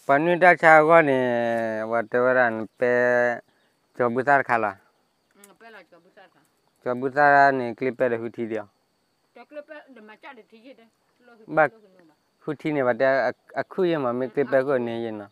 ပှၤနုာ်တၢ်ဆါအဂီၢ်န့ၣ် ပှၤတဲဝဲဒၣ်နပဲ ကၠီၤဘုသၣ်တခါလီၤ. ကၠီၤဘုသၣ်န့ၣ် ကျ့ပဲဒီးဟူထံဒံးအီၤ, ဘၣ် ဟူထံန့ၣ် ပှၤတဲအခုၣ်ယဲၢ်မး မ့ၢ်ကျ့ပဲခိၣ်န့ၣ်ယဲၢ်နီ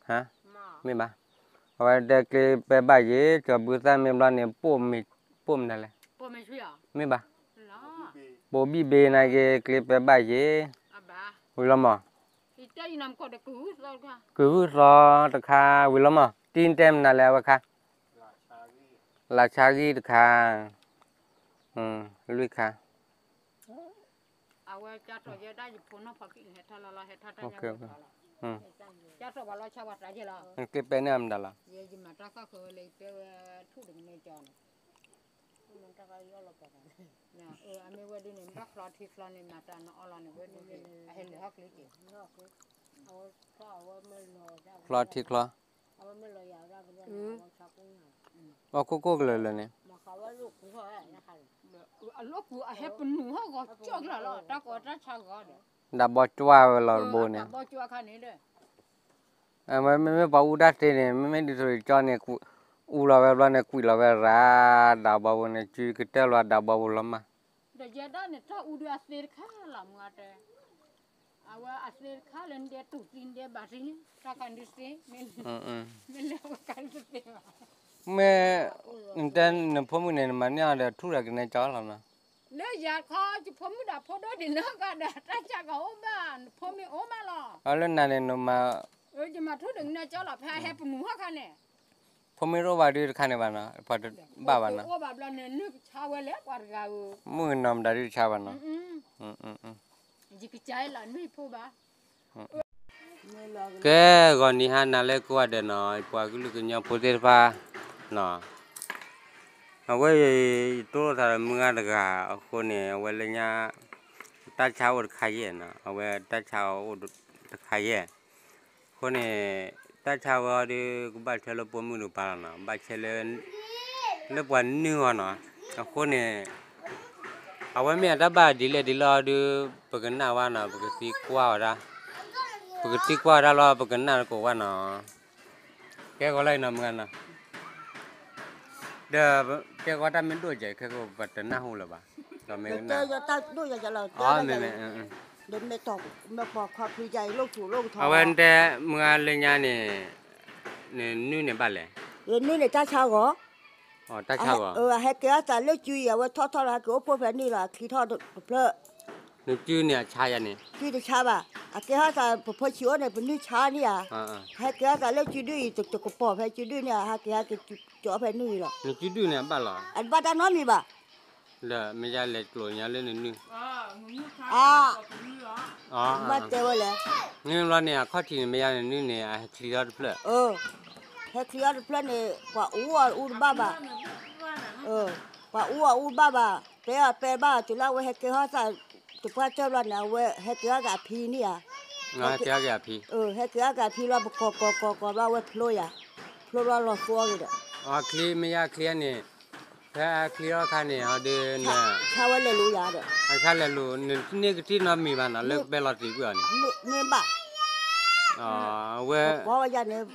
ၤ. မ့ၢ်ဘၣ်, အဝဲတဲကျ့ပဲဘၣ်ယဲၢ် ကၠီၤဘုသၣ်မ့ၢ်ဘျီန့ၣ် ပိာ်မနုၤလဲၣ်, မ့ၢ်ဘၣ်, ပိာ်ဘံၣ်ဘ့နာ်က့ ကျ့ပဲဘၣ်ယဲၢ်, ဝံၤလီၤမး ကုၤဂုၢ်သီတခါ ဝံၤလီၤမး တံၤတဲမနုၤလဲၣ်အဝဲခါ, လၢဆါဂံၢ်တခါ, လွံၢ်ခါ ကျ့ပဲန့ၣ်အမတၤလီၤ. ချီထံချီ, အခိၣ်ကိၣ်ကလၢာ်လၢာ်န့ၣ်, ဒၣ်ဘီကၠွၢ်ဝဲလီၤတဘိန့ၣ်, မ့မ့ၢ်ပှၤအူတၢ်သ့န့ၣ် မ့မ့ၢ်ဒ်သိးကၠီန့ၣ် အူလီၤဝဲဘျီန့ၣ် ကွံာ်လီၤဝဲရၤ, ဒၣ်ဘီဘိန့ၣ် စုကတၢၢ်လီၤဒၣ်ဘီဘိလီၤမး, ဒီးယဲဒၣ်န့ၣ် တၢ်အူဒုးအသ့တခါလီၤ မုၢ်အတဲ, အဝဲအသ့တခါလၢနဒဲတူၢ်သံနဒဲဘၣ်သံန့ၣ် တၢ်ကဒုးသ့, မ့ၢ်လၢအဝဲကဒုးသ့ဘၣ်, မ့ၢ်, နတဲနဖိမုၣ်န့ၣ် နမၤန့ၢ်အီၤဒီးထူၣ်ဒီးကနဲကၠီလီၤနီၤ, လၢယၤခီ ယဖိမုၣ်ဒီးဖိဒိၣ်ဒံးနီၢ်ကီၢ်ဒီး တၢ်ဆါကအိၣ်ဘၣ် နဖိမ့ၢ်အိၣ်မးလီၤ, အလၢနၤန့ၣ်နမၤ, ယမၤထူၣ်ဒီးကနဲကၠီလီၤ ဖဲဟဲပနူၤဟီၣ်ခါန့ၣ် ဖိမ့ၢ်တအိၣ်ဘၣ်ဒုးတခါန့ၣ်ဘၣ်နီၤ ပှၤတဘၣ်ဘၣ်နီၤ, အိၣ်ဘၣ်ဘျီန့ၣ် နုၢ်ကဆါဝဲလဲၣ်ပှၤတဂၤဧၢ, မုၣ်ကနီၤမတၤဒုးတဆါဘၣ်နီၤ, ယကစၢ်လီၤနုၢ်ဖိဘၣ်, ကဲ ဂီၤနံၤဟါနၤလၢကိးဂၤဒဲးနီၤ ပှၤကလုာ်ကညီဖိသ့ၣ်တဖၣ်နီၤ, အဝဲ ယတိၢ်လိာ်သးဒီးမုၢ်ဂၤတဂၤအဃိန့ၣ် အဝဲလၢညါ တၢ်ဆါအိၣ်တခါယဲၢ်နီၤ အဝဲတၢ်ဆါအိၣ်တခါယဲၢ်, အဃိန့ၣ် တၢ်ဆါဝဲအီၤဒီး ကဘၣ်ထွဲလၢပိာ်မုၣ်တပၤလီၤနီၤ ဘၣ်ဆဲလၢ လၢပှၤနုၢ်အီၤနီၤ, အဃိန့ၣ် အဝဲမ့ၢ်အတၢ်ဘၣ်ဒ်လဲၣ်ဒ်လဲၣ်အီၤဒီး ပကနၣ်ဝဲနီၤ ပကသံကွၢ်ဝဲဒၣ်, ပကသံကွၢ်ဝဲဒၣ်လီၤ ပကနၣ်တကိးဝဲနီၤ, ကဲဂီၤလၢအံၤနီၤ မုၢ်ဂၤနီၤ, ဒီး ကဲဂီၤတၢ်မ့ၢ်ဒိၣ်ကဲ ခဲကပတနၢ်ဟူလၢၤဘၣ်, ဒီးမ့ၢ်ကနၣ်, အမ့ၢ်မ့ၢ် ဒီးမ့ၢ်တီၢ် မ့ၢ်ပှၤခီဖျိယါအံၤ လိၣ်ထူၣ်လိၣ်ထီ, အဝဲတဲ မုၢ်ဂၤလၢညါန့ၣ် နနုၢ်န့ၣ်ဘၣ်လဲၣ်, နနုၢ်န့ၣ်တၢ်ဆါဂီၤ, တၢ်ဆါဂီၤ, အဟဲကဲထီၣ်သးလၢစုအံၤ အဝဲထီၣ်ထီၣ်လီၤ ဟဲက့ၤအိၣ်ဖှိၣ်ဖဲန့ၣ်လီၤ အချံထီၣ်တဖျၢၣ်, နစုန့ၣ်အဆါယါန့ၣ်, စုတဆါဘၣ်, အကဲထီၣ်သး ပဖိဆံးအိၣ်န့ၣ် ပနုၢ်ဆါန့ၣ်ဧါ, ဟဲကဲထီၣ်သးလၢစုဒုၣ်အံၤ တကပီၤဖဲစုဒုၣ်န့ၣ် ဟဲက့ၤဟဲက့ၤကၠီဖဲနုၢ်အံၤလီၤ, နစုဒုၣ်န့ၣ်အဘၣ်လီၤ, အတဘၣ်တၢ်နီတမံၤဘၣ် ဒီးမ့ၢ်ယါလဲၤကျိးညါလၢနနုၢ်, အ, မ့ၢ်တဲဝဲလဲၣ်, မ့ၢ်ဘျီန့ၣ် အခီၣ်ထံးန့ၣ် မ့ၢ်ယါနနုၢ်န့ၣ် အဟဲချံထီၣ်တဖျၢၣ်, ဟဲချံထီၣ်တဖျၢၣ်န့ၣ် ပှၤအူအီၤအူတဘၣ်ဘၣ်, ပှၤအူအီၤအူတဘၣ်ဘၣ်, ပဲအီၤပဲတဘၣ် တုၤလၢအဝဲဟဲကဲထီၣ်သး တပှၢ်တၢၢ်ဘျီန့ၣ် အဝဲဟဲက့ၤထီၣ်က့ၤအဖံန့ၣ်ဧါ, ဟဲက့ၤထီၣ်က့ၤအဖံလီၤ ပကိးကိးကိးကိးဘျီ အဝဲဖျိယၤ, ဖျိဘျီလီၤသိအီၤက့ၤဒီး, ချံမ့ၢ်ယါချံန့ၣ်, ဖဲအချံထီၣ်ခါန့ၣ် ဟီဒီး ဆါဝဲလဲၤလိာ်ယၤဒီး, အဆါလဲၤလိာ် နန့ၢ်ကတံၢ်နီတမံၤဘၣ်နီၤ လၢကပဲလီၤတံၢ်ကွံာ်အီၤန့ၣ်, န့ၢ်ဘၣ်, အဝဲ, ပအီၣ်ဝဲယါန့ၣ်, ပ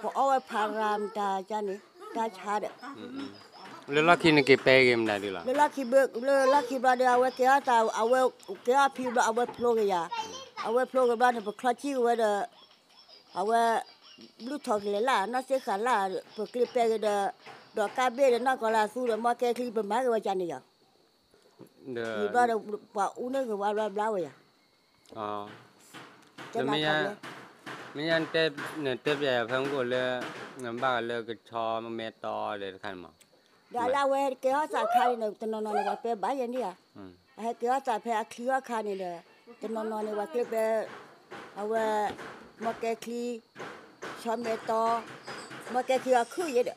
အီၣ်ဝဲဖးရၤမတၤယါန့ၣ်, တၢ်ဆါဒီး လၢလီၢ်ခံနက့ၤပဲဂ့ၤမနုၤဒ်လီၤ, လၢလီၢ်ခံဘျီဒီး အဝဲကဲထီၣ်သး အဝဲကဲထီၣ်ဖံဘျီ အဝဲဖျိက့ၤယၤ, အဝဲဖျိက့ၤဘျီန့ၣ် ပချီဆံၣ်က့ၤဝဲဒီး, အဝဲ, ဘျုးထီၣ်ကလဲာ်လၢ် နီၢ်သ့ၣ်ဃာ်လၢ် ပကျ့ပဲက့ၤဒီး, ဒီးကါဘ့ၣ်ဒီးနီၢ်ကီၢ်လၢအသူဒီး မီကဲချံ ပမၤက့ၤဝဲကန့ၣ်ယၤ, ဘျီဒီး ပှၤအူန့ၢ်က့ၤဝဲဘျီဘျါဝဲယၤ မ့ၢ်ယါ, နတဲပျဲယၤဖဲမုၢ်ကိၣ်လၢ, နဘၣ်လၢကဆီမဲတီဒီးတခါန့ၣ်မး, ဒီးလၢအဝဲဟဲကဲထီၣ်သးခါန့ၣ် တနီၤနီၤန့ၣ် ပှၤပဲဘၣ်ယဲန့ၣ်ဧါ, အဟဲကဲထီၣ်သးဖဲအချံထီၣ်ခါန့ၣ်ဒီး, တနီၤနီၤန့ၣ် ပှၤကျ့ပဲ, အဝဲ, မီကဲချံ, ဆီမဲတီ, မီကဲချံအခုၣ်ယဲဒီး,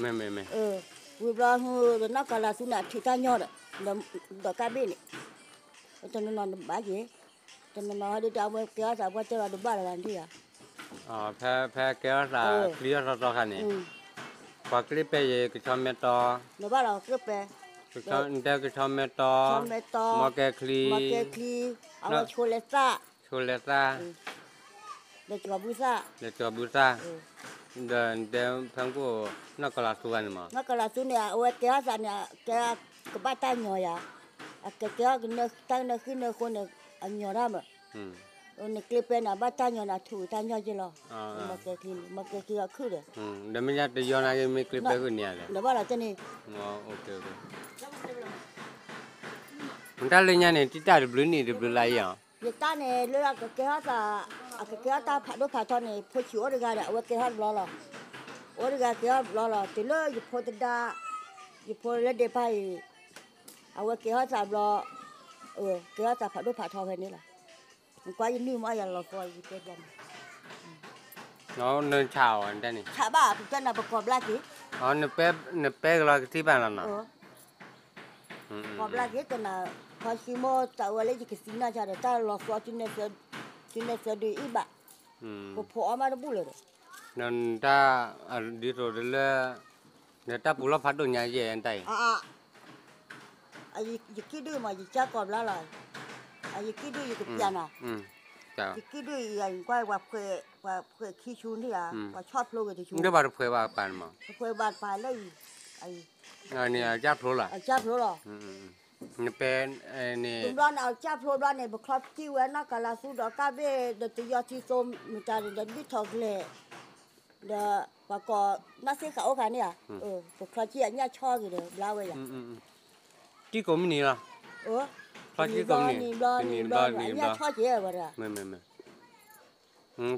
ဝံၤဘျီဟူဒီးနီၢ်ကီၢ်လၢသူန့ၣ် အထုးတၢ်ညီဒီး, ဒီးကါဘ့ၣ်န့ၣ်, တနီၤနီၤန့ၣ်ဘၣ်ယဲ, တနီၤနီၤဟီဒ်တၢ်အဝဲကဲထီၣ်သးပှၢ်တဲလီၤတဘၣ်လၢၤဘၣ်န့ၣ်ဧါ, ဖဲကဲထီၣ်သးချံထီၣ်တီတီခါန့ၣ်, ပှၤကျ့ပဲယဲ ကဆီမဲတီ, နတဲကဆီမဲတီ, မီကဲချံ, မီကဲချံ, အဝဲဆိလဲၤသၣ်, ဆိလဲၤသၣ်, ဒီးကီၤဘုသၣ်, ဒီးကီၤဘုသၣ်, ဒီးနတဲဖဲမကိၣ် နီၢ်ကီၤလၤသူဂၤန့ၣ်မး, နီၢ်ကီၤလၤသူန့ၣ် အဝဲကဲထီၣ်သးန့ၣ် ကဲကဘၣ်တၢ်ညီယၤ, အကကဲထီၣ်တၢ်ကနၢဃံနၢဃိန့ၣ် အညီတၢ်မး, နကျ့ပဲန့ၣ် အဘၣ်တၢ်ညီန့ၣ် အထူးတၢ်ညီက့လီၤ, မ့ၢ်ကဲချံန့ၣ် မ့ၢ်ကဲချံအီၤခုၣ်ဒီး, ဒီးမ့ၢ်ညါတယီနာ်က့ မ့ၢ်ကျ့ပဲဂုာ်န့ၢ်ဧါလဲၣ်, ဒီးဘၣ်လီၤတန့ၣ်, နတၢ်လၢညါန့ၣ် တံၢ်တၢ်တဘျုးနံၣ်တဘျုးလါအံၤဧါ, ယတၢ်န့ၣ်လၢအကကဲထီၣ်သး, အကကဲထီၣ်တၢ်ဖးဒိၣ်ဖးထီန့ၣ် ဖိဆံးအိၣ်တဂၤဒီး အဝဲကဲထီၣ်တဘျီလီၤ, အိၣ်တဂၤကဲထီၣ်တဘျီလီၤ, တုၤလၢယဖိတဒါ, ယဖိလၢဒဲးဖါအံၤ, အဝဲကဲထီၣ်သးဘျီ, ကဲထီၣ်သးဖးဒိၣ်ဖးထီဖဲန့ၣ်လီၤ, နကွၢ်ယနုၢ်မး ယလီၤသီယတဲဘျီန့ၣ်, နဆးအီၤန့ၣ်, ဆးဘၣ် ပတဲနၤပကီၢ်ဘျါက့ၤ, နပဲကလီၤကထံၣ်ဘၣ်လီၤနီၤ, ကီၢ်ဘျါက့ၤတနၤ, ခီဆံမိၢ်တၢ်ဝဲလၢယကသံနၢ်ဆါဒီး တၢ်လီၤသီ, တုၤနဲၣ်သၢဒုအံၤဘၣ်, ပဖိအီၣ်မးတဘူၣ်လၢၤဒီး, နတၢ်, ဒ်သိးလၢ, နတၢ်ပူၤလီၢ်ဖးဒိၣ်ညါယဲၢ်တၢ်အံၤ, ယကံၣ်ဒုၣ်မး ယကၢ်ကီၢ်ဘျါလီၤ, ယကံၣ်ဒုၣ်ယကပျးနၤ, ယကံၣ်ဒုၣ်အံၤ ကွၢ်ပှၤဖှဲးခံဆူန့ၣ်ဧါ, ပှၤဆီၣ်ဖျိက့ၤတဆူ, တဖှဲးဘၣ်တဖှဲးလၢအံၤ, အံၤ, အကၢ်ဖျိလီၤ, အကၢ်ဖျိလီၤ, နပဲ, တဘျီန့ၣ် အကၢ်ဖျိဘျီန့ၣ် ပချီထံၣ်ဝဲနီၢ်ကီၤလၤသူဒီးကၢ်ဘ့ၣ် ဒီးတယီၤထံသိမတၤန့ၣ်ဒီး ဒုၣ်ထီၣ်ကျဲၤ, ဒီးပှၤကိးနီၢ်သ့ၣ်ဃာ်အိၣ်ခါန့ၣ်ဧါ, ပချီထံၣ်အညၣ်ဆီက့ၤဒီး ဘျါဝဲယၤ, တံၢ်ကိးမုၢ်နံၤလီၤ, ချီထံၣ်ကိးမုၢ်နံၤ, တနံၤဘျီနံၤဘျီ, အညၣ်ဆီက့ၤဝဲဒၣ်,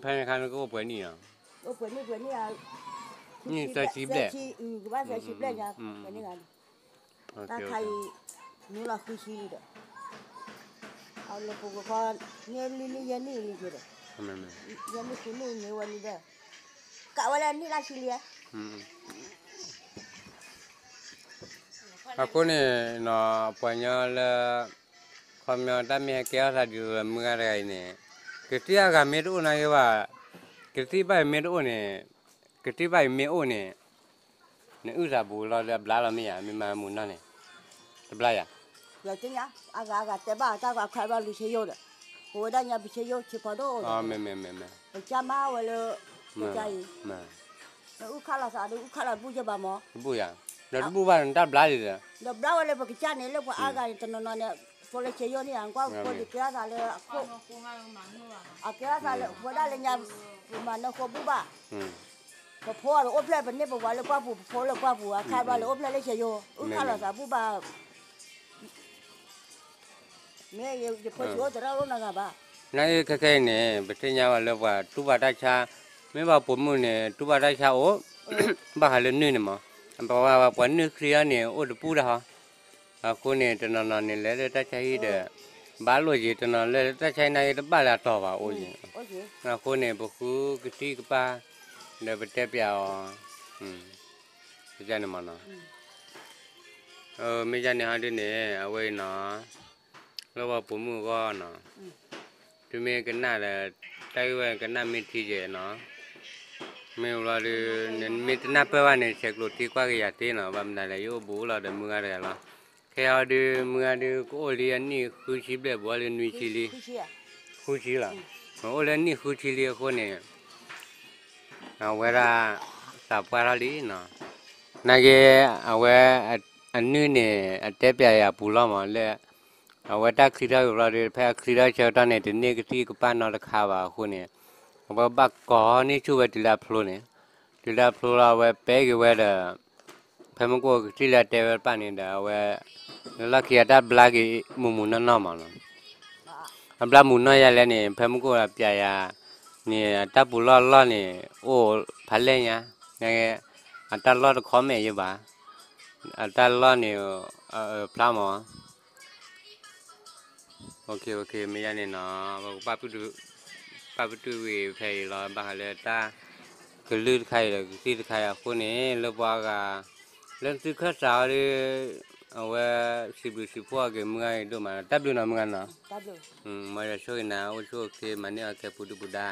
ဖဲန့ၣ်ခါန့ၣ်ကအိၣ်ပှဲၤနံၣ်လီၤ, အိၣ်ပှဲၤနံၣ်ပှဲၤနံၣ်ဧါ, နံၣ်သၢဆံဘျဲၣ်, ကဘၣ်သၢဆံဘျဲၣ်ညါ, ပှဲၤနံၣ်ဂၤန့ၣ်, တၢ်ခါအံၤ, နုာ်လီၤဃုဆံလံဒီး, အလၢပကခီ, န့ၢ်လွံၢ်နံၣ်ယဲၢ်နံၣ်လံက့ၤဒီး, ယဲၢ်နံၣ်ဃုနံၣ်မ့ၢ်ဝဲလံဒီး, ကးဝဲလၢနံၣ်လၢဆံလံ, အဃိန့ၣ်, ပှၤညီလၢ, ခီပညီတၢ်မ့ၢ်ဟဲကဲထီၣ်သးဒ်သိးမုၢ်ဂၤတဂၤအံၤန့ၣ်, ကသံၣ်အါဂၤမ့ၢ်တအိၣ်နာ်က့ဘၣ်, ကသံၣ်ဘၣ်အံၤမ့ၢ်တအိၣ်န့ၣ်, ကသံၣ်ဘၣ်အံၤမ့ၢ်အိၣ်န့ၣ်, နအုၣ်သးပူၤလီၤဒီးအဘျါလီၤမ့ၢ်ယၤ, မ့ၢ်မၤမုာ်နီၢ်န့ၣ်, တဘျါယၤ, ယသ့ၣ်ညါ, အါဂၤအါဂၤတဲဘၣ်တၢ်ဂီၤခါဘျီလူၤဆ့ယိၣ်ဒီး, ပဝဲဒၣ်ညါပဆ့ယိၣ်ဆ့ဖီဒိၣ်, ပကစၢ်မၤဝဲလၢ, ပကစၢ်အံၤ, နအုၣ်ခးလီၤသးဒီးအုၣ်ခးလီၤတဘူၣ်ယဘၣ်မး, တဘူၣ်ယၤ, ဒီးတဘူၣ်ဘၣ်နတၢ်ဘျါဒ်ဒီး, ဒီးဘျါဝဲလၢပကစၢ်န့ၣ် လၢပှၤအါဂၤန့ၣ် တနီၤနီၤန့ၣ်, ဖိလၢဆ့ယိၣ်န့ၣ် ကွၢ်ဖိဒုးကဲထီၣ်သးလၢအခိၣ်, အကဲထီၣ်သးလၢ ပဝဲဒၣ်လၢညါ, ပမၤနၢၤဃိဘူၣ်ဘၣ်, ပဖိအီၤဒီးအိၣ်ဖျဲၣ် ပန့ၢ်ပဝၤလၢပှၢ်ပူၤ ပဖိလၢပှၢ်ပူၤ အခါဘျီလၢအိၣ်ဖျဲၣ်လၢဆ့ယိၣ် အုၣ်ခးလီၤသးဘူၣ်ဘၣ်, မ့ၢ်ယဖိဆံးအိၣ်သရၣ်အိၣ်နဂၤဘၣ်, နာ်က့ခဲခဲအံၤန့ၣ် ပသ့ၣ်ညါဘၣ်လၢပှၤတူၢ်ဘၣ်တၢ်ဆါ, မ့ၢ်ဘၣ်ပိာ်မုၣ်န့ၣ် တူၢ်ဘၣ်တၢ်ဆါအိၣ်, ဘၣ်ဃးလၢနုၢ်န့ၣ်မး, ပှၤပှၤနုၢ်ချံအီၤန့ၣ် အိၣ်တပူၤတၢ်ဟီ, အဃိန့ၣ် တနီၤနီၤန့ၣ် လဲၤလၢတၢ်ဆါဟံၣ်ဒီး, ဘၣ်လိၣ်က့ၤ တနီၤလၢတၢ်ဆါဟံၣ်နာ်က့တဘၣ်လၢအတီၤဘၣ်အိၣ်က့ၤ, အဃိန့ၣ် ပဃုကသံၣ်ကပၢ်, ဒီးပတဲပျးအီၤ, ပန့ၣ်မးနီၤ, မ့ၢ်ဒ်န့ၣ်ဟီဒ်န့ၣ် အဝဲအံၤနီၤ, လၢပှၤပိာ်မုၣ်အဂီၢ်နီၤ, တုၤမ့ၢ်ကနၣ်ဒီး, တၢ်ဂ့ၢ်ဝဲကနၣ်မ့ၢ်ထံယဲၢ်နီၤ, မ့ၢ်ဘျီဒုး, နမ့ၢ်တနၢ်ပၢၢ်ဘၣ်န့ၣ် ဆဲးကျိးထံကွၢ်က့ၤယၤသ့နီၤ, ဘၣ်မနုၤလဲၣ် ယအိၣ်ဘူးလီၤဒီးမုၢ်ဂၤတဂၤလီၤ, ခဲအံၤဒုး မုၢ်ဂၤဒုး ကအိၣ်လံအနံၣ်ဃုဆံဘျဲၣ် ဘူးလၢနွံဆံလံ, ဃုဆံလီၤ, အိၣ်လၢနံၣ်ဃုဆံလံအဃိန့ၣ် အဝဲဒၣ်, သးပှၢ်ထီၣ်လံနီၤ, နာ်က့, အဝဲ, အနုၢ်န့ၣ် အတဲပျးယၤပူၤလီၤမးလၢ, အဝဲတၢ်ချံထီၣ်က့ၤဘျီဒီး ဖဲအချံထီၣ်ဆၢကတီၢ်န့ၣ် တန့ၢ်ကသံၣ်ကပၢ်နီတခါဘၣ်အဃိန့ၣ်, အဝဲဘၣ်ကိးန့ၢ်ဆူၣ်ဝဲတုၤလၢအဖျိန့ၣ်, တုၤလၢအဖျိလီၤ အဝဲပဲက့ၤဝဲဒီး, ဖဲမုၢ်ကိၣ်ကသံၣ်လၢအတဲဝဲတဖၣ်န့ၣ်ဒီး အဝဲ, လၢလီၢ်ခံအတၢ်ဘျါက့ၤမုာ်မုာ်နီၢ်နီၢ်မးနီၤ, အဘျါမုာ်နီၢ်ယၤလဲၣ်န့ၣ် ဖဲမုၢ်ကိၣ်ပျးယၤ, န့ၣ် အတၢ်ပူၤလီၢ်လီၢ်န့ၣ် အိၣ်ဖးလဲၢ်ညါ, အတၢ်လီၢ်တခီမဲာ်ယဘၣ်, အတၢ်လီၢ်န့ၣ်, ဖျါမး, မ့ၢ်ယၤန့ၣ်နီၤ, ပက, ပာ်ပတုာ်ဝံၤဖဲအံၤလီၤ ဘၣ်ဃးလၢတၢ်, ကလုၢ်တခါအံၤဒီးကသံၣ်တခါအံၤအဃိန့ၣ် လၢပှၤဂၤ, လၢသုခၢၣ်စးအီၤဒီး, အဝဲ, စံးဘျုးစံးဖှိၣ်အီၤက့ၤမုၢ်ဂၤအံၤဒိၣ်မး တၢ်ဘျုးနီၤမုၢ်ဂၤနီၤ, မ်ယွၤဆိၣ်ဂ့ၤနၤ အိၣ်ဆူၣ်အိၣ်ချ့ မၤန့ၢ်အီၤကဲပူၤဒုၣ်ပူၤဒါ